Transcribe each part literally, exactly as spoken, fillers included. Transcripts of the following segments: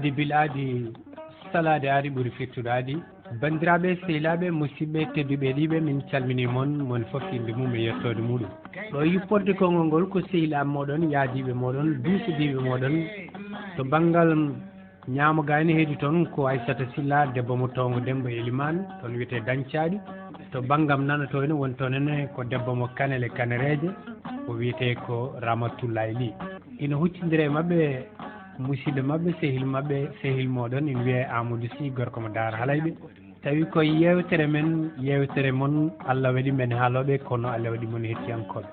Di bil'aadi salaade aadi ɓuri firtude aadi. Banndiraaɓe, sehilaaɓe, musidɓe tedduɓe ɗiiɓe, min calminii mon, mon fof innde mum e yettoode muɗum. Ɗo yupporde konngol ngol ko sehil am mooɗon, yaadiiɓe mooɗon, duusodiiɓe mooɗon. To banngal ñaamo gaani heedi toon ko Aissata Sylla, debbo mo Toongo Demmba Elimaan, toon wiyetee Dañcaaɗi. To banngam nano to ene woni toon ene ko debbo mo Kanel e Kanereeje, o wiyetee ko Ramatullaay Ly. Ina huccindira e maɓɓe musidɗo maɓɓe, sehil maɓɓe, sehil mooɗon, ina wiyee Amadou Sy, gorko mo Daara Halayɓe. Tawi ko yeewtere men, yeewtere mon, Allah waɗi men haalooɓe, kono Allah waɗi mon hettiyankooɓe.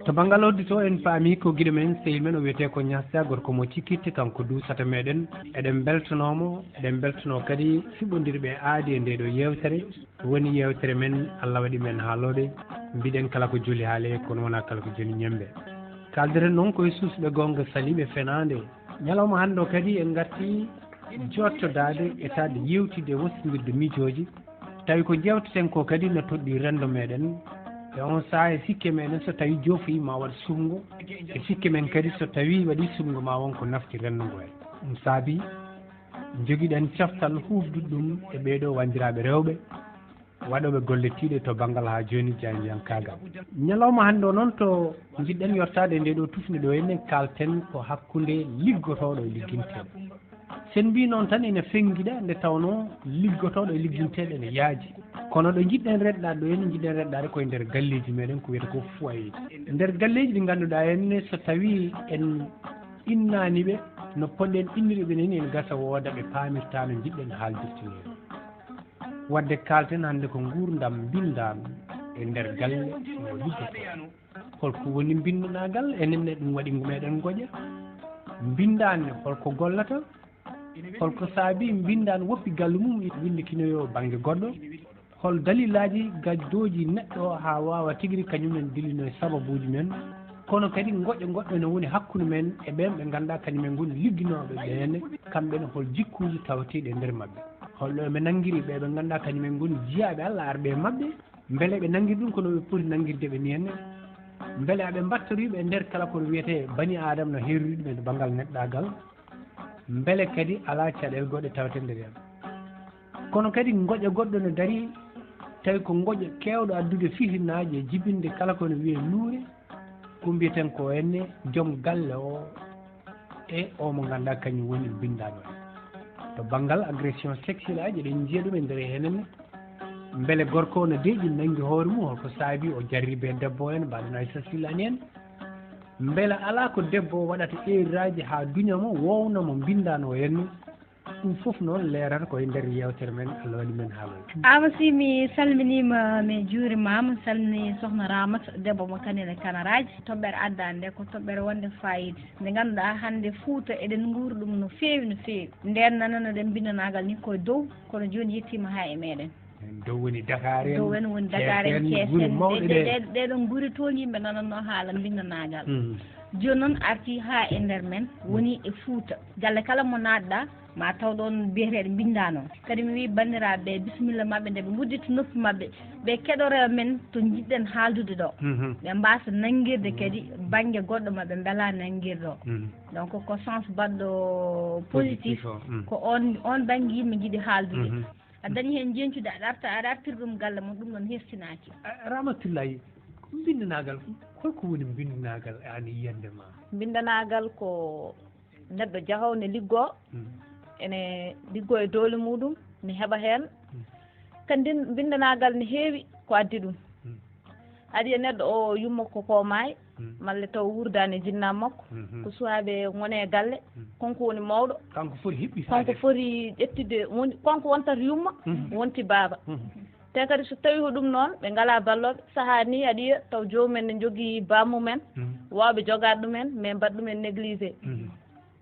To banngal hoddu to, en paami ko giɗo men, sehil men, o wiyetee ko Niass Dia, gorko mo Cikitte, kanko duusata meɗen. Eɗen mbeltanoo mo, eɗen mbeltanoo kadi suɓondirɓe aadi e ndee ɗoo yeewtere. Woni yeewtere men, Allah waɗi men haalooɓe. Mbiɗen kala ko joli haalee, kono wonaa kala ko joli ñemmbe. Kaaldiren noon ko e suusɓe goonga saliiɓe fenaande. Ñalawma hannde o kadi en ngartii jooɗtodaade e taade yeewtidde e wostindirde miijooji. Tawi ko njeewteten ko kadi no toɗɗii renndo meɗen. E on sahaa e sikke meɗen so tawi joofoyi ma waɗ suɓngo. E sikke men kadi so tawi waɗi suɓngo ma won ko nafti renndo ngo en. Ɗum saabi jogiɗen coftal huufduɗo ɗum e ɓee ɗoo wanndiraaɓe rewɓe waɗooɓe golle tiiɗe to banngal haa jooni jaayndiyankaagal. Ñalawma hannde o noon to njiɗɗen yottaade e ndee ɗoo tufnde ɗo enen kaalten ko hakkunde liggotooɗo e ligginteeɗo. So en mbii noon tan ene fenngiɗa nde tawnoo liggotooɗo e ligginteeɗo ene yaaji. Kono ɗo njiɗɗen reɗɗaade ɗo enen njiɗɗen reɗɗaade koye nder galleeji meɗen ko wiyetee ko foyer ji. Nder galleeji ɗi ngannduɗaa en ne so tawii en innaani ɓe no poɗɗen innirde ɓe ni ene gasa wooda ɓe paamirtaa no njiɗɗen haaldirde ni. Wadde kaalten hannde ko nguurndam mbinndaandu e nder galle no liggotoo. Holko woni mbinndanaagal? Enen ne ɗum waɗi meɗen ngoƴa. Mbinndaandu ne holko gollata? Holko saabi mbinndaandu woppi galle mum winnde kinoyo bannge goɗɗo? Hol dalilaaji gaddooji neɗɗo o haa waawa tigi rigi kañum en dillino e sababuuji men? Kono kadi ngoƴa goɗɗo ene woni hakkunde men e ɓeen ɓe ngannduɗaa kañum en ngoni ligginooɓe ɓeen, kamɓe ne hol jikkuuji tawateeɗi e nder maɓɓe? Holɗo ɓe nanngiri ɓe ɓe ngannduɗaa kañum en ngoni jiyaaɓe Allah arɓe e maɓɓe? Mbele ɓe nanngiri ɗum kono ɓe poti nanngirde ɓe ni henne? Mbele aɓe mbattori ɓe e nder kala kono wiyetee bani Aadama no heeriri ɗum e banngal neɗɗaagal? Mbele kadi alaa caɗeele goɗɗe tawetee nder heen? Kono kadi ngoƴa goɗɗo no darii, tawi ko ngoƴa keewɗo addude fitinaaji e jibinde kala kono wiyee luure, ko mbiyeten ko henne joom galle o e o mo ngannduɗaa kañum woni mbinndaandu o. To banngal agression sexuelle aji, eɗen njiya ɗum e nder henen ne. Mbele gorko o no deeƴi nanngi hoore mum, holko saabi o jarribe debbo o en, mbaɗen Aissata Sylla ni en? Mbele alaa ko debbo o waɗata erreur aji haa duña mo, wowna mo mbinndaandu o en ne? Ɗum fof noon leerata ko e nder yeewtere men, Allah waɗi men haalooɓe. Amadou Sy, mi salminiima, mi juurimaama, mi salmini Sokhna Ramata, debbo mo Kanel e Kanereeje, toɓɓere addaande nde ko toɓɓere wonde faayiida. Nde ngannduɗaa hannde Fuuta eɗen nguuri ɗum no feewi, no feewi. Ndeen nanonoɗen mbinndanaagal ni ko e dow, kono jooni yettiima haa e meɗen. En dow woni Dakar en, dow en woni Dakar en, Thiès en, Thiès gure en. Mawɗe ɗe, ɗe, ɗe, ɗeɗon gure toon yimɓe nanannoo haala mbinndanaagal. Mhm. Jooni noon artii haa e nder men, woni e Fuuta. Galle kala mo naatɗaa, ma taw ɗoon biyeteeɗo mbinndaandu o. Kadi mi wii banndiraaɓe ɓe, bisimilla maɓɓe nde ɓe nguddita noppi maɓɓe, ɓe keɗora men to njiɗɗen haaldude ɗo. Mhm. Ɓe mbaasa nanngirde kadi bannge goɗɗo ma ɓe mbelaa nanngirde o. Mhm. Donc ko sens baɗɗo positif, positif o, mm, ko oon, oon bannge yimɓe njiɗi haaldude. Mhm. A dañi heen njeñcude, aɗa arta, aɗa artira ɗum galle mum, ɗum noon hertinaaki. A, Ramatullaay, mbinndanaagal, holko woni mbinndanaagal aan e yiyannde ma? Mbinndanaagal ko neɗɗo jahoowo ne liggoo, mm, ene liggoo e doole muɗum, ne heɓa heen. Mm. Kadi mbinndanaagal ne heewi ko addi ɗum. Mm. Aɗa yiya neɗɗo o yumma ko ko maayi, mm, malla taw wuurdaani e jinnaɓe makko, mhm, ko suwaaɓe ngoni e galle, mm, kanko woni mawɗo. Kanko foti hiɓɓitaade. Kanko foti ƴettude, woni, kanko wontata yumma, mhm, wonti baaba. Mhm. Te kadi so tawii ko ɗum noon, ɓe ngalaa ballooɓe, sahaa nii aɗa yiya taw joomum en ne njogii baammum en, mhm, waawɓe jogaade ɗum en, mais mbaɗa ɗum en négligé. Mhm.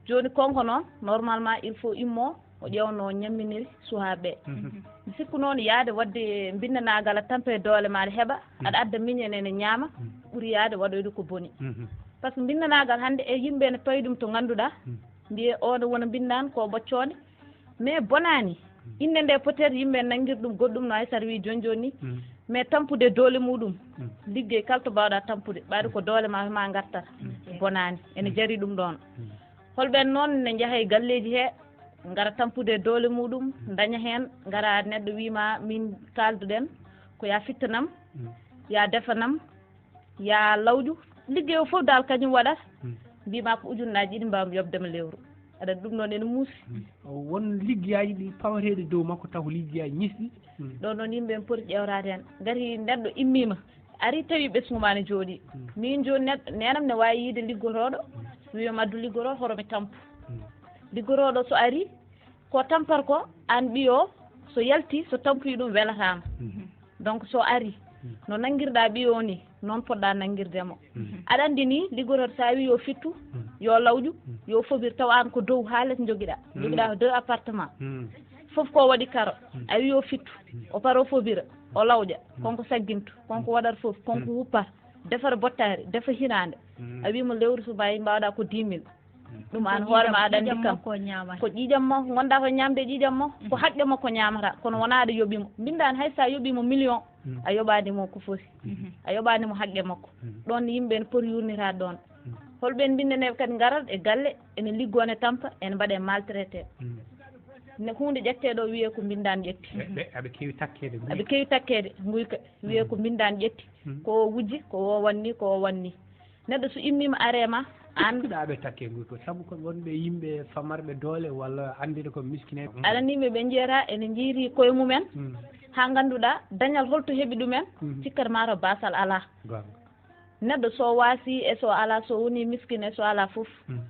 Jooni kanko noon, normalement, il faut immo o ƴeewnoo ñamminiri suwaaɓe ɓe. Mhm. Mi sikku noon yahde waɗde mbinndanaagal a tampa e doole ma aɗa heɓa, mhm, aɗa adda miñe ne ene ñaama, mhm, ɓuri yahde waɗoyde ko boni. Mhm. Par ce que mbinndanaagal hannde e yimɓe ene pawi ɗum to ngannduɗaa, mhm, mbiyee oo ne wona mbinndaandu ko ɓoccoonde, mais bonaani. Mhm. Innde nde peut-être yimɓe nanngir ɗum goɗɗum no Aissata wii jooni jooni ni, mhm, mais tampude doole muɗum, mhm, liggey kala to mbaawɗaa tampude, ɓayde ko doole ma ma ngartata, mhm, bonaani, ene, mhm, jari ɗum ɗoon. Mhm. Holɓeen noon ne njaha e galleeji hee, ngara tampude doole muɗum, daña heen, ngara neɗɗo wiima min kaalduɗen, ko ya fittanam, ya defanam, ya lawƴu. Liggey o fof dal kañum waɗata, mbiima ko ujunnaaji ɗiɗi mbaawmi yoɓdema lewru. Aɗa ɗum ɗon ene muusi. Won liggeyaaji ɗi pawateeɗi dow makko, taw ko liggeyaaji ñisɗi. Ɗo noon yimɓe en poti ƴeewraade heen. Ngati neɗɗo immiima, ari tawi ɓesngu ma ne jooɗi. Min jooni neɗɗo, neenam ne waawi yiide liggotooɗo, wiya mi addu liggotooɗo, hoto mi tampu. Liggotooɗo so ari, ko tampata ko, aan ɓiyo, so yalti, so tampuyi ɗum, welataama. Donc, so ari, no nanngirɗaa ɓiyo ni, noon poɗɗaa nanngirde mo. Aɗa anndi ni, liggotooɗo, so a wii yo fittu, yo lawƴu, yo fobir, taw aan ko dow haa les njogiɗaa. Njogiɗaa ko deux appartement. Fof ko waɗi karo. A wii yo fittu, o paro fobira, o lawƴa, konko sagginto, konko waɗata fof, konko wuppa, defata bottaari, defa hiraande. A wii mo lewru so maayi mbaawɗaa ko dix mille. Ɗum aan hoore ma aɗa anndi kam. Ko ƴiiƴam makko, ngonɗaa ko ñaamde ƴiiƴam makko, ko haqqe makko ñaamata, kono wonaa aɗa yoɓi mo. Mbinndaani hay so a yoɓii mo million, a yoɓaani mo ko foti. A yoɓaani mo haqqe makko. Ɗoon yimɓe ene poti yuurnitaade ɗoon. Holɓe en mbinndaneeɓe kadi ngarat e galle, ene liggoo, ene tampa, ene mbaɗee maltraité. Ne huunde ƴettee ɗo wiyee ko mbinndaani ƴetti. Ɓe, ɓe, aɓe keewi takkeede, aɓe keewi takkeede, nguyka, wiyee ko mbinndaani ƴetti. Ko o wujji, ko o wanni, ko o wanni. Neɗɗo so immiima aree ma, aan. Puɗɗaaɓe takke ngu ko sabu ko wonɓe yimɓe famarɓe doole walla anndirɓe ko miskineeɓe. Aɗa anndi yimɓe ɓe njiyata ene njiyri koye mumen, haa ngannduɗaa dañal holto heɓi ɗumen, cikkata ma to baasal alaa. Goonga. Neɗɗo so waasi e so alaa, so woni miskin e so alaa fof,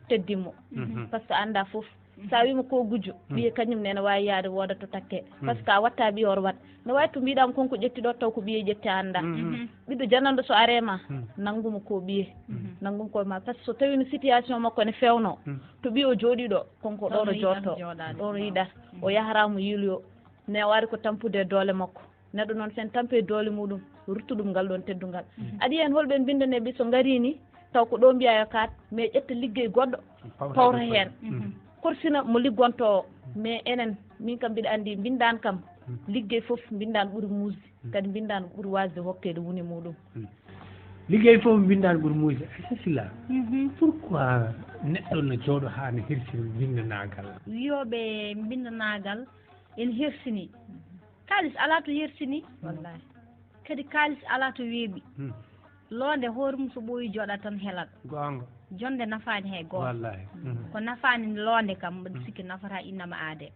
teddi mo. Par ce que anndaa fof. So a wiima ko gujjo, ɓiye kañum ne ene waawi yahde wooda to takke. Par ce que a watta ɓiye oto waɗ. Ne waawi to mbiɗam konko ƴetti ɗo taw ko ɓiye ƴetti a anndaa. Ɓiɗɗo jananɗo so aree ma, nanngu mo ko ɓiye. Nanngu mo ko ma. Par ce que so tawii no situation makko ene feewno, to ɓiye o jooɗii ɗo, konko ɗo no jooɗtoo, ɗo no yiɗata. O yahara mo yiiloyo. Ne waawi ko tampude doole makko. Neɗɗo noon, so en tampii doole muɗum, ruttu ɗum ngal ɗoon teddungal. Aɗa yiya heen holɓe mbinndanee ɓe so ngarii ni, taw ko ɗo mbiyaa yo kaat, mais ƴetta liggey goɗɗo, pawta heen. Korsina mo liggontoo o. Mais enen, min kam mbiɗa anndi, mbinndaani kam, liggey fof mbinndaani ɓuri muusde, kadi mbinndaani ɓuri waasde hokkeede wune muɗum. Liggey fof mbinndaani ɓuri muusde. Aissa Sylla, pourquoi neɗɗo no jooɗo haa no hirsini mbinndanaagal? Wiyooɓe mbinndanaagal ene hirsini. Kaalis alaa to hersini, wallahi. Kadi kaalis alaa to weeɓi. Loonde hoore mum so ɓooyi jooɗa tan helal. Goonga. Jonde nafaani hay gooto. Wallahi. Ko nafaani loonde kam, mbaɗa sikki nafata innama aade.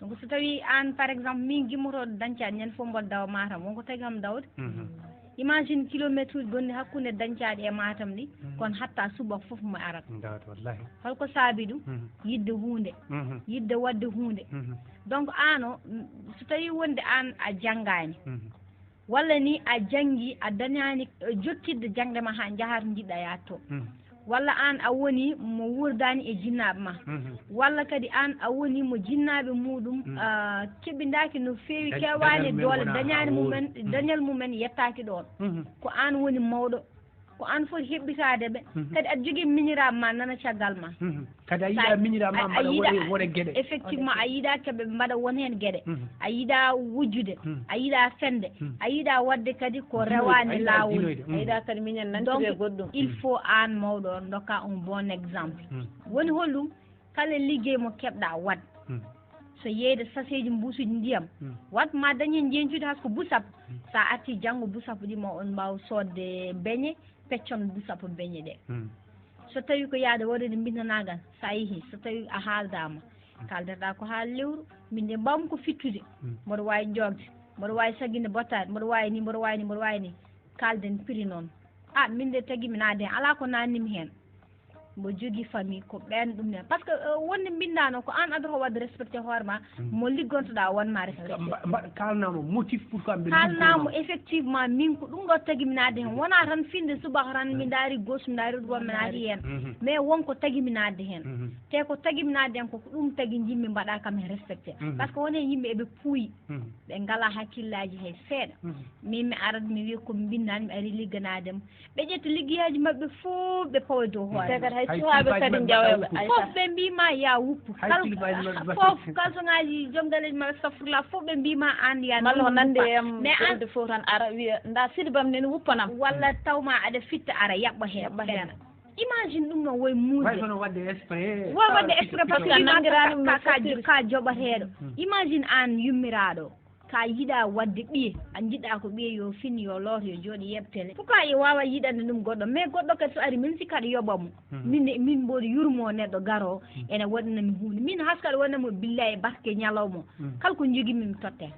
Donc so tawii aan, par exemple, min gimmotooɗo dañcaaɗe, ñande fof mboɗo dawa Matam, wonko tagi kam dawde. Imagine kilometre uji gonɗi hakkunde dañcaaɗe e Matam ɗi, kono hatta subaka fof mo arat. Ndawat, wallahi. Holko saabi ɗum? Yidde huunde, yidde waɗde huunde. Donc aan o, m-, so tawii wonde aan a janngaani, walla ni a janngi, a dañaani, eh, jokkitde jaŋde ma haa njahaa to njiɗɗa yaade to. Walla aan a woni mo wuurdaani e jinnaaɓe ma. Walla kadi aan a woni mo jinnaaɓe muɗum, ah, keɓindaaki no feewi, keewaani e doole, dañaani mumen, dañal mumen yettaaki ɗoon. Ko aan woni mawɗo, ko aan foti heɓɓitaade ɓe. Kadi aɗa jogii miñiraaɓe ma nana caggal ma. Kadi a yiɗa miñiraaɓe ma mbaɗa wone, wone geɗe. Effectivement, a yiɗa keɓe mbaɗa won heen geɗe. A yiɗa wujjude, a yiɗa fende, a yiɗa waɗde kadi ko rewaani laawol. A yiɗa kadi miñan nantiri e goɗɗum. Il faut aan mawɗo on ndokka un bon exemple. Woni holɗum? Kala liggey mo keɓɗa waɗ. So yeeyde saseeji mbuusuuji ndiyam, waɗ ma dañ heen njeñcude has ko buuɗi sappo. So a artii janngo buuɗi sappo ɗi ma on mbaaw soodde beñe, peccon buuɗi sappo beñe ɗe. So tawii ko yahde waɗude mbinndanaagal, so a yehii, so tawii a haaldaama, kaaldeɗaa ko haala lewru, min de mbaawmi ko fittude, mboɗo waawi joogde, mboɗo waawi sagginde bottaari, mboɗo waawi ni, mboɗo waawi ni, mboɗo waawi ni, kaalden prix noon. A, min de tagi mi naatde heen, alaa ko naatnimi heen. Mbo jogii famille, ko ɓeen ɗum ne. Par ce que, euh, wonde mbinndaano, ko aan adoroo waɗde respecté hoore ma, mo liggontoɗaa won ma respecté. Mba-, mba-, kaalnaa mo motif pour que mbiɗa kaalnaa mo effectivement, min ko ɗum ɗo tagi mi naatde heen. Wonaa tan finde subaka tan mi ndaari gauche, mi ndaari droite, mi naati heen. Mais won ko tagi mi naatde heen. Te ko tagi mi naatde heen ko, ko ɗum tagi njiɗmi mbaɗa kam heen respecté. Par ce que won heen yimɓe eɓe puuyi. Ɓe ngalaa hakkillaaji hay seeɗa. Min mi arat mi wiya ko mi mbinndaani, mi ari ligganaade mo. Ɓe ƴetta liggeyaaji maɓɓe fof ɓe pawa dow hoore. Te kadi hay cuhaaɓe kadi njawa ɓe. Fof ɓe mbii ma ya wuppu. Kal-, fof kalsoŋaaji joom galeeji maɓɓe, astafurlah, fof ɓe mbii ma aan ya. Malla ko nanndi e am, mais aan fof tan ara wiya nda Sidy Bam nene wuppanam. Walla taw ma aɗa fitta ara yaɓɓa heen. Yaɓɓa heen. Imagine ɗum noon woy muude. Way kono waɗde exprès. Woy waɗde exprès parce que ka joɓateeɗo. Imagine aan yummiraaɗo ka yiɗa waɗde ɓiye, a jiɗa ko ɓiye yo fin, yo looto, yo jooɗi, yeɓtele. Pourquoi yo waawa yiɗande ɗum goɗɗo? Mais goɗɗo kadi so ari, min si kaɗa yoɓa mo. Min min mboɗo yurmo neɗɗo garo ene waɗana mi huunde. Min haskal waɗana mo billahi barke ñalawma. Kala ko jogimi mi totte.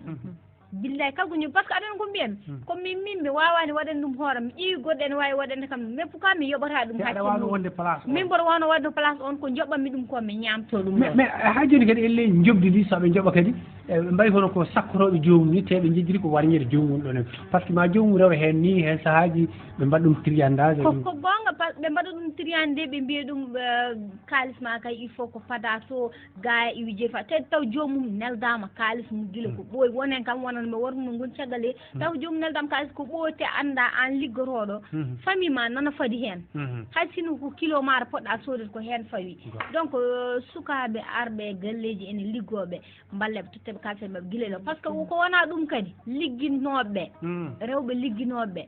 Billahi kala ko jogimi, parce que aɗan ko mbiyan. Ko min min mi waawani waɗan ɗum hoore mi ƴeewi goɗɗo ene waawi waɗande kam ɗum. Mais pourquoi mi yoɓata ɗum? Te aɗa waawno wonde place on. Min mboɗo waawno waɗde place on, ko joɓɓanmi ɗum ko mi ñaamto ɗum. Mais mais haa jooni kadi elle njoɓdi ndi so ɓe njoɓa kadi, e, ɓe mbayi kono ko sakkotooɓe joomum ni, te ɓe njeddiri ko warñeede joomum ɗon en. Parce que ma joomum rewa heen ni, heen sahaaji ɓe mbaɗa ɗum triandage. Ko ko goonga, ɓe mbaɗa ɗum triande, ɓe mbiya ɗum, eh, kaalis ma kay il faut ko fada to, ga iwi jefa te taw joomum neldaama kaalis mum gila ko ɓooyi. Wonen kam wonan mi wormo ngon caggal he taw joomum neldaama kaalis ko ɓooyi, te annda aan liggotooɗo famille ma nana fadi heen. Hay sino ko kilo maaro poɗɗa soodata ko heen fawi. Donc, eh, sukaaɓe arɓe e galleeji ene liggooɓe, mballeɓe totteɓe kaalis maɓɓe gila ɗo, parce que ko wona ɗum kadi ligginnooɓe, rewɓe ligginooɓe.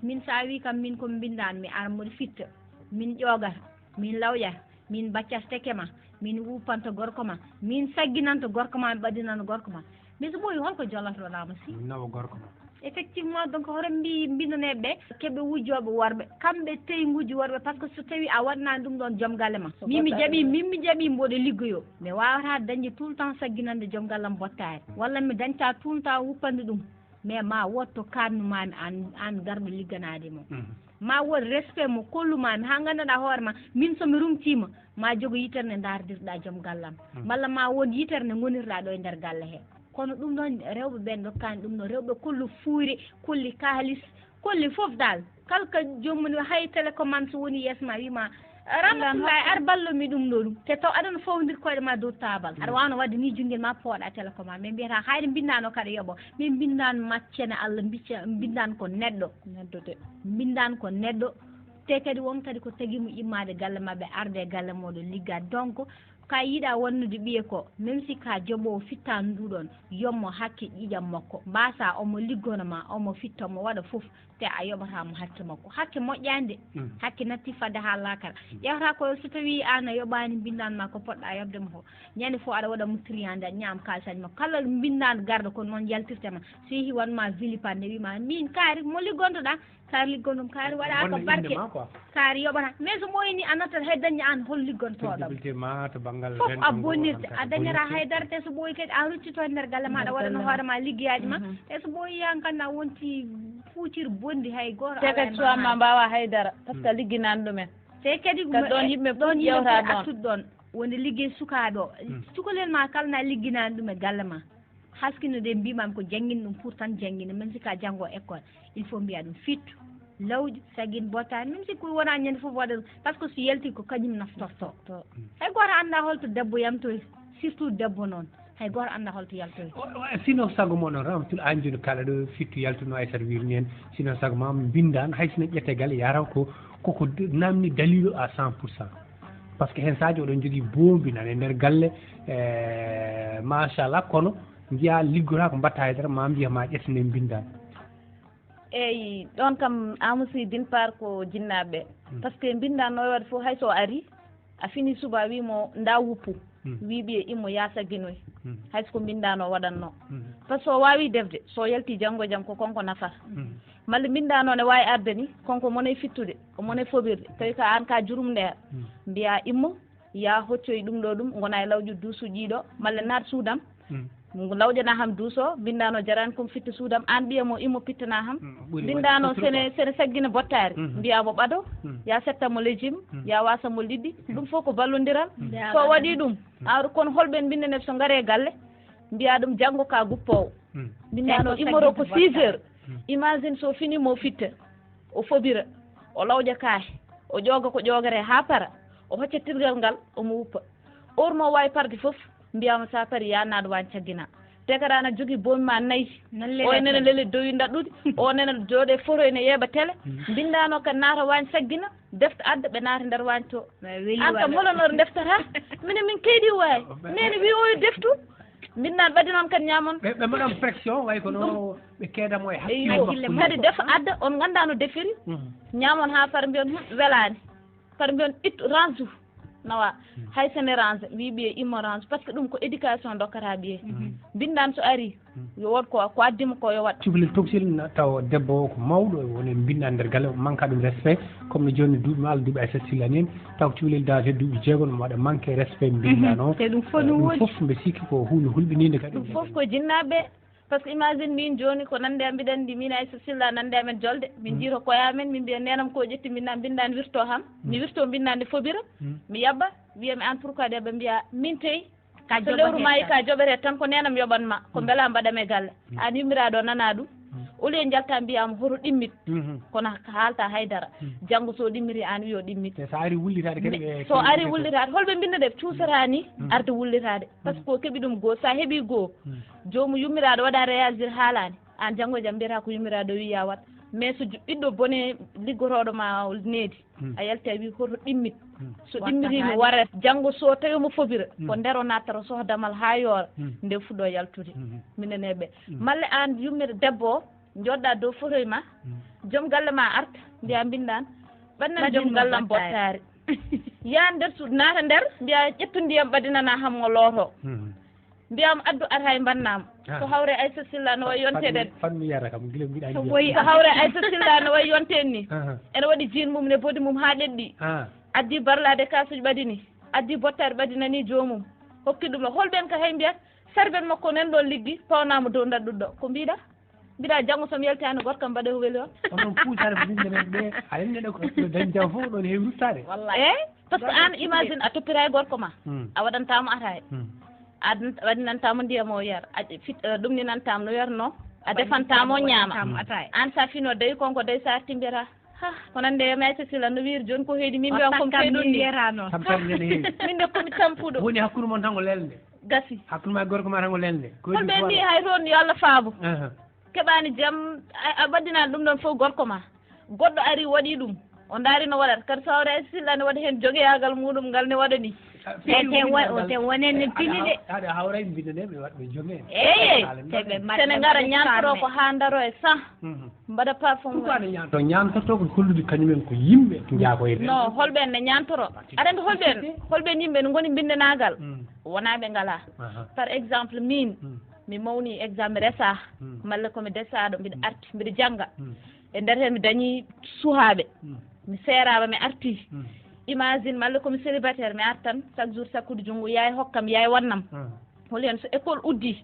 Min so a wi kam min ko mbindan mi ara mboɗo fitta, min ƴoogata, min lawƴata, min baccata teke ma, min wuppanto gorko ma, min sagginanto gorko ma, mi ɓadinano gorko ma. Mais so ɓooyi holko jolatoɗama si nawa gorko ma? Effectivement. Donc hoto mbi mbindaneɓe ɓe keɓe wujjoɓe worɓe, kamɓe tawi ngujji worɓe, parce que so tawi a waɗanani ɗum ɗon joom galle ma, min mi jaɓi min mi jaɓi mboɗo liggoyo, mi wawata dañde tout le temps sagginande joom gallam bottari, walla mi dañta tout le temps wuppande ɗum. Mais ma wood to kaannumami an an garɗo ligganade mo. Ma wood respect mo kollumami ha gandanɗa hoore ma, min somi rumtima ma jogo yitere nde dardirɗa joom gallam, malla ma wood yitere nde gonirɗa ɗo e nder galle he. Kono ɗum ɗon rewɓe ɓen dokkani ɗum ɗo, rewɓe kollu fuuyre, kolli kaalis, kolli fof dal. Kala ka joomum hay télécommande so woni yeeso ma wima, "Ramatullahi, ar ballo mi ɗum ɗo ɗum." Te taw aɗana fawdir koyɗe ma dow taabal, aɗa wawno wadde ni junngel ma pooɗa télécommande, min mbiyata hayde mbindano kaɗa yoɓo, min mbindan maccene Allah, mbindan ko neɗɗo. Neɗɗo de. Mbindan ko neɗɗo. Te kadi won kadi ko tagimo immade galle maɓɓe, arde e galle moɗo ligga. Donc ka yiɗa wannude ɓiye ko, même si ka joɓowo fittani nduɗon, yommo hakke ƴiƴam makko, mbasa omo liggono ma, omo fitta, omo waɗa fof, te a yoɓata mo hakke makko. Hakke moƴƴani de. Hakke natti fadde ha lakara. Ƴewata ko so tawi an a yoɓani mbindan ma ko poɗɗa yoɓde mo ko, ñande fof aɗa waɗa mo triyande, a ñaam kalisaji makko. Kala mbindan garɗo ko noon yaltirte ma, so yeehi wanma vilipande wima min kaari mo liggontoɗa, kaari liggon ɗum, kaari waɗa ko barke, kaari yoɓata. Mais so ɓooyi ni a nattat hay dañde an hol liggontoɗam. Fof a bonnirte, a dañata haydara, te so ɓooyi kadi a ruccito e nder galle ma, aɗa waɗana hoore ma liggeyaji ma. Te so ɓooyi yan kandi a wonti fuucir bondi, hay goto te kadi suwa ma mbawa haydara, parce que ligginani ɗumen. Te kadi ɗon yimɓe ɗon yimɓe attude ɗon wonde liggey sukaɓe o, cukalel ma kala na ligginani ɗum e galle ma. Haskino de mbimami ko janngin ɗum pour tan janngina, même si ka janngo école, il faut mbiya ɗum fittu, lawƴu, sagin bottani, même si ko wona ñande fof waɗa ɗum, parce que so yalti ko kañum naftorto. Hay goto annda holto debbo yamtoy, surtout debbo noon, hay goto annda holto yaltoy. Sino sago moɗon ramtul anjino kala ɗo fittu yaltuno ay sat wirni en, sino sago ma mbindan hay sino ƴette gal yara ko koko namni dalilu à cent pour cent. Parce que heen saaji oɗon jogii boombi nan e nder galle, e machallah, kono njiya liggora ko mbatta haydara ma mbiya ma ƴettane mbindan. Eyi, ɗon kam amusi din par ko jinnaaɓe. Parce que mbindan no waɗi fof hay so ari a fini suba wimo nda wuppu, wi ɓiye immo ya sagginoy. Hay so ko mbindano waɗanno, parce que o wawi defde so yalti janngo jam ko konko nafata. Malla mbinda noon e waawi arde ni, kanko mone fittude, o mone foɓirde, tawi ka aan ka jurum ndeer, mbiya immo, ya hoccoy ɗum ɗo ɗum, ngona e lawƴu duusu ƴiiɗo, malla naat suudam, lawƴana ham duuso, mbinda no jarani kum fitta suudam, aan ɓiya mo immo pittana ham, mbinda no sene sene saggina bottaari, mbiya mo ɓado, ya setta mo lejim, ya wasa mo liɗɗi, ɗum fof ko ballondiral. So waɗi ɗum, ar kon holɓe mbindanef so ngare galle, mbiya ɗum janngo ka guppoowo. Mbinda no immoro ko six heures. Imagine so fini mo fitta, o fobira, o lawƴa kaahe, o ƴooga ko ƴoogere haa para, o hocca tirgal ngal, omo wuppa. Or mo waawi parde fof, mbiyama sa pari ya naat waañ caggina. Te kadi ana jogii boomi ma nayi. O nene lele dowi ndaɗɗude, o nene jooɗe foto ene yeeɓa tele. Mbinda no ka naata waañ saggina, defta adda ɓe naata nder waañ to. An kam holonor deftata? Minen min keydi waay. Nene wi oyo deftu. Mbinda ɓaddi noon kadi ñaamon. Ɓe ɓe mbaɗan pression way kono ɓe keedamo e hakkille makko. Kadi defa adda on ngannda no defiri. Ñaamon haa far mbiyon hum welaani. Par mbiyon ittu range nawa, hay sene range wi ɓiye immo range, par ce que ɗum ko éducation dokkata ɓiye. Mbindan so ari, yo wot ko ko addimo ko yo wat. Cukalel tokosel taw debbo o ko mawɗo, woni mbinda nder galle, manka ɗum respect. Comme no joni duuɓi ma Allah duuɓi Aissata Sylla ni en, taw ko cukalel date duuɓi jeegom omo waɗa manque respect mbinda no. Te ɗum fof no wodi. Fof mbe sikki ko hunde hulɓininde kadi. Ɗum fof ko jinnaɓe. Par ce que imagine min joni ko nande am mbiɗa andi min Aissata Sylla nande amen jolde, min jiiro koye amen, min mbiya nenam ko ƴetti mbinda mbindan wirto ham, mi wirto mbinda nde fobira, mi yaɓɓa, wiya mi an pourquoi ɗe ɓe mbiya min tey. So lewru ma yi ka joɓere tan ko nenam yoɓan ma ko mbela mbaɗam e galle. An yummiraɗo nana ɗum. Au lieu jalta mbiyama hoto ɗimmit. Kono haalta haydara. Janngo so ɗimmiri an wiyo ɗimmit. So ari wullitade kadi ɓe. So ari wullitade holɓe mbinda ɗe cuusata ni arde wullitade. Par ce que ko keɓi ɗum goo, sa heɓi goo, joomu yummiraɗo waɗa réagir haalani. An janngo e jam mbiyata ko yummiraɗo wi ya waɗ. Mais so ɓiɗɗo bone liggotoɗo ma needi, a yalti a wi hoto ɗimmit. So ɗimmitima warat janngo so tawi omo fobira, ko nder o nattata sohdamal ha yoora, nde fuɗɗo yaltude. Minen e ɓe. Malle an yummir debbo o, joɗɗa dow fotoy ma, joom galle ma arta, mbiya mbindan, ɓannan joom gallam bottaari. Yan nder suudu, naata nder, mbiya ƴettu ndiyam ɓadinana ham o looto. Mbiyam addu ata e mbannam. So hawre Aissata Sylla no wayi yonteɗen. Fanmi yara kam gila mbiɗa andi. So hawre Aissata Sylla no wayi yonten ni. Ene waɗi jiin mum ne bodi mum ha ɗeɗɗi. Addi barlade kasuji ɓadini. Addi bottari ɓadinani joomum. Hokki ɗum hol ɓen ka hay mbiyat. Sarben makko nen ɗon liggi pawnama dow ndaɗɗuɗɗo. Ko mbiɗa? Mbiɗa janngo so mi yaltani gorko am mbaɗa ko weli on. Onon puusare ko binde men ɓe a enne ɗo ko toppito dañta fof ɗon heewi ruttade. Eyi, par ce que an imagine a toppira e gorko ma, a waɗantamo ataye, a waɗinantamo ndiyam o yar, a fit ɗum ni nantamo no yarno, a defantamo ñaama. An sa fino dawi konko dawi sa arti mbiyata ha ko nande e maysa sila no wiiri joni ko heedi min mbiyan komi fey ɗum ni. Min de komi tampuɗo. Woni hakkude mon tan ko lelde. Gasi. Hakkunde ma e gorko ma tan ko lelnde. Ko holɓe mbi hay toon yo Allah faabo. Keɓaani jam a ɓaddinaani ɗum ɗoon fof gorko ma. Goɗɗo ari waɗi ɗum. O ndaari no waɗata kadi so hawre ay sillani waɗa heen jogeyagal muɗum ngal ne waɗa ni. Te te wonen ne pini de. Aɗa hawra e mbinde nde ɓe waɗ ɓe joge. Eyi. Sene ngara ñantoro ko haa ndaro e cent. Mbaɗa parfum. Pourquoi ne ñaanto? Ñaantorto ko hollude kañumen ko yimɓe jaakoyɓe. No holɓe ne ñaantoro? Aɗa anndi holɓe en holɓe en yimɓe ne ngoni mbinndanaagal? Wonaa ɓe ngalaa. Par exemple miin mi mawni exemple mi resaa malla ko mi desaaɗo mbiɗa arti mbiɗa jannga. E nder heen mi dañii suhaaɓe. Mi seeraama mi artii. Imagine malla ko mi célibataire mi artan chaque jour sakkude junngo yaay hokkam yaay wannam. Holi heen so école uddii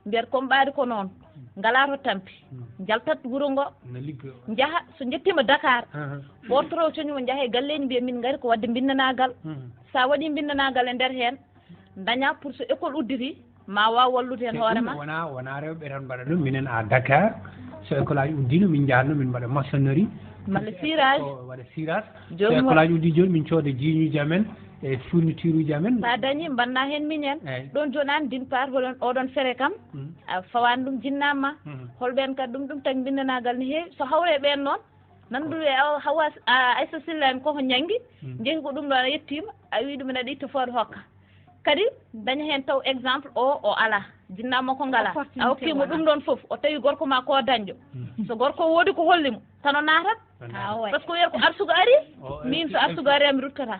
mbiyat comme ɓaade ko noon ngalaa to tampi njaltat wuro ngo njaha so njettiima Dakar ɓortoro coñuma njaha e galleeji mbiya min ngari ko waɗde mbinndanaagal. So a waɗii mbinndanaagal e nder heen ndañaa pour so école udditi ma waaw wallude heen hoore ma. Wona wona rewɓe tan mbaɗa ɗum minen à Dakar so école aji uddino min njahatno min mbaɗa maçonnerie. Malla cirage. Waɗa cirage. So école aji uddii jooni min cooda jiiñuuji amen e fourniture uji amen. Sa dañi mbanna heen miñen. Ɗoon jooni aan d'une part holon oɗon fere kam a fawaani ɗum jinnaama ma. Holɓeen kadi ɗum ɗum tagi mbinndanaagal ne heewi so hawre ɓeen noon. Nanndude e hawa Aissa Sylla en koko ñanngi njehi ko ɗum ɗoon a yettiima a wii ɗum ene aɗa itta fooɗo hokka. Kadi daña heen taw exemple o o alaa jinnaama ko ngalaa a hokkiima ɗum ɗoon fof o tawi gorko ma ko dañɗo. So gorko o woodi ko holli mo tan o naatat. Par ce que wiyata ko arsugo ari min so arsugo ari ami ruttata.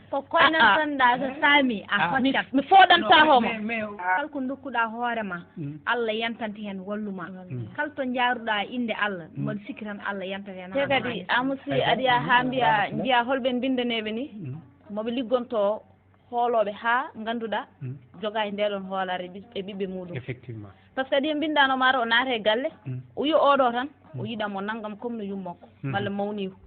Ko koynan tan ɗa so saami a hoccat. Mi fooɗanta hooma. Kala ko dokkuɗa hoore ma Allah yantante heen wallu ma. Kala to njaaruɗa innde Allah mbaɗa sikki tan Allah yantata heen. Te kadi amusi aɗa yaa haa mbiya njiya holɓe mbindaneeɓe ni moɓe liggonto hoolooɓe haa ngannduɗaa jogaa e ndee ɗoon hoolaare e ɓiɓɓe muɗum. Effectivement. Par ce que aɗa yiya mbindaano maaro o naata e galle o wiya oɗo tan o yiɗan mo nanngam comme no yummakko walla mawniiko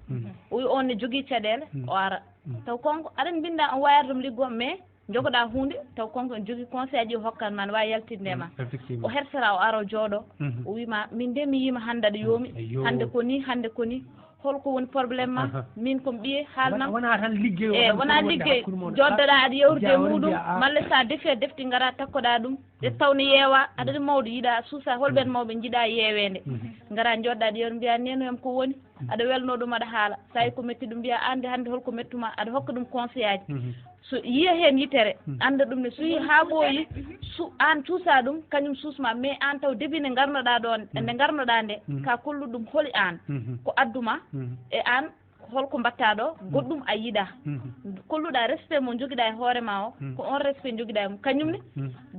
o wiya on ne jogii caɗeele o ara taw konko aɗa mbinda on wawi arde mo liggo mais jogoɗa hunde taw konko ene jogii conseil aji o hokkan ma ne wawi yaltinde ma o hersora o ara o jooɗo o wima min de mi yima hannde aɗa yoomi hannde ko ni hannde ko ni holko woni probléme ma min komi ɓiye haalnam wona tan liggeyo e wona liggey joddoɗa aɗa yewrude e muɗum malla sa defi a defti gara takkoɗa ɗum ƴettaw ne yeewa aɗa ɗum mawɗo yiɗa suusa holɓen mawɓe jiiɗa yeewede gara joɗɗa aɗa yewta mbiya nenoyam ko woni aɗa welno ɗum aɗa haala sa yi ko metti ɗum mbiya ande hande holko mettuma aɗa hokka ɗum conseil aji so yiya heen yitere annda ɗum ne so yi haa ɓooyi su aan cuusa ɗum kañum suusma mais aan taw debut nde ngarnoɗaa ɗoon nde ngarnoɗaa nde ka kolluɗo ɗum holi aan ko adduma e aan Holko mbaɗtaa ɗo? Goɗɗum a yiɗaa. Kolluɗaa respect mo njogiɗaa e hoore ma o, ko on respect njogiɗaa e mum. Kañum ne,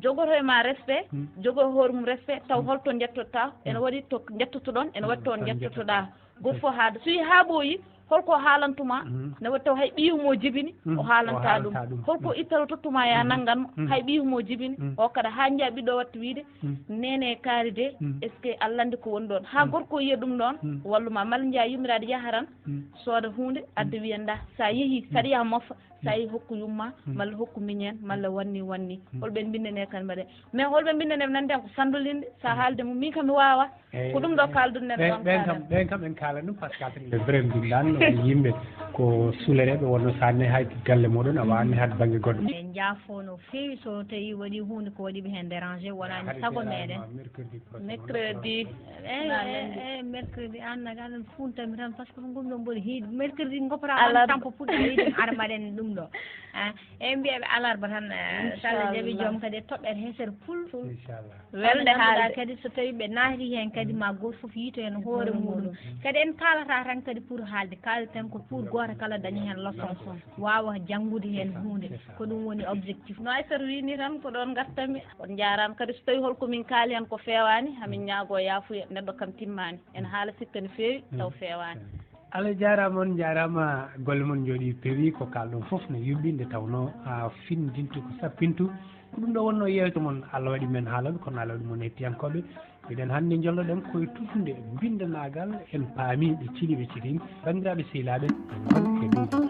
jogoto e ma respect, jogo e hoore mum respect, taw holto njettotoɗaa? Ene waɗi to njettotoɗon, ene waɗi to njettotoɗaa. Gooto fof haada. So yii haa ɓooyi, holko haalantuma? Ne waɗi taw hay ɓiyum o jibini, o haalanta ɗum. Holko ittata tottuma ya nanngan mo? Hay ɓiyum o jibini. O kada haa njiya ɓiɗɗo watta wiide, "Nene kaari de, est-ce que Allah anndi ko woni ɗon?" Haa gorko o yiya ɗum ɗon, walluma. Malla njiya yummiraade yaharan, sooda huunde, adda wiya, "Nda, sa yehi, saɗa yaha moffa, sa yehi hokku yumma, malla hokku miñen, malla wanni, wanni." Holɓe mbinndane kan mbaɗe. Mais holɓe mbinndane nande ko sandolinde, sa haalde mum, min kam mi waawa. Ko ɗum ɗo kaalduɗen ɓen, ɗon ɓen kam, kaalal. Ɓen kam en kaalan ɗum, par ce que le vrai mbinndaan, yimɓe ko suulereeɓe, wonno sa ne hay galle moɗon, a waawani hay bannge goɗɗo. En njaafo no feewi so tawi waɗi huunde ko waɗi ɓe heen dérangé, wonani sago meɗen. Mercredi prochain. Mercredi. Eh, eh, eh, mercredi, an nag, an funtami tan, parce que ko ɗum ɗon ɓuri hiide. Mercredi, gopora on tampo puɗɗo hiide, ara mbaɗen ɗum ɗo. Ah, e mbiyaɓe alarba tan, eh, so Allah jaɓi joom kadi e toɓɓere hesere pul. Inchallah. Welde haalde. Kadi so tawi ɓe naati heen kadi ma gooto fof yiito heen hoore muɗum. Kadi en kaalata tan kadi pour haalde, kaalden ko pour gooto kala daña heen leçon, waawa janngude heen huunde. Ko ɗum woni objectif. No Aysata wini tan ko ɗon ngartami. On njaaraama kadi so tawi holko min kaali heen ko feewaani, hamin ñaago yaafuya, neɗɗo kam timmaani. En haala sikka no feewi, taw feewaani. Allah jaaraama, on njaaraama, golle mon njooɗi peewi, ko kaalɗon fof no yuɓɓi, nde tawnoo, a, findintu ko sappintu. Ko ɗum ɗo wonno yeewtere mon, Allah waɗi men haalaɓe, kono Allah waɗi mon hettiyankooɓe. Mbiɗen hannde njolloɗen koye tutunde binndanaagal, en paami ɓe cili ɓe cilin. Banndiraaɓe sehilaaɓe, en ngon e dow.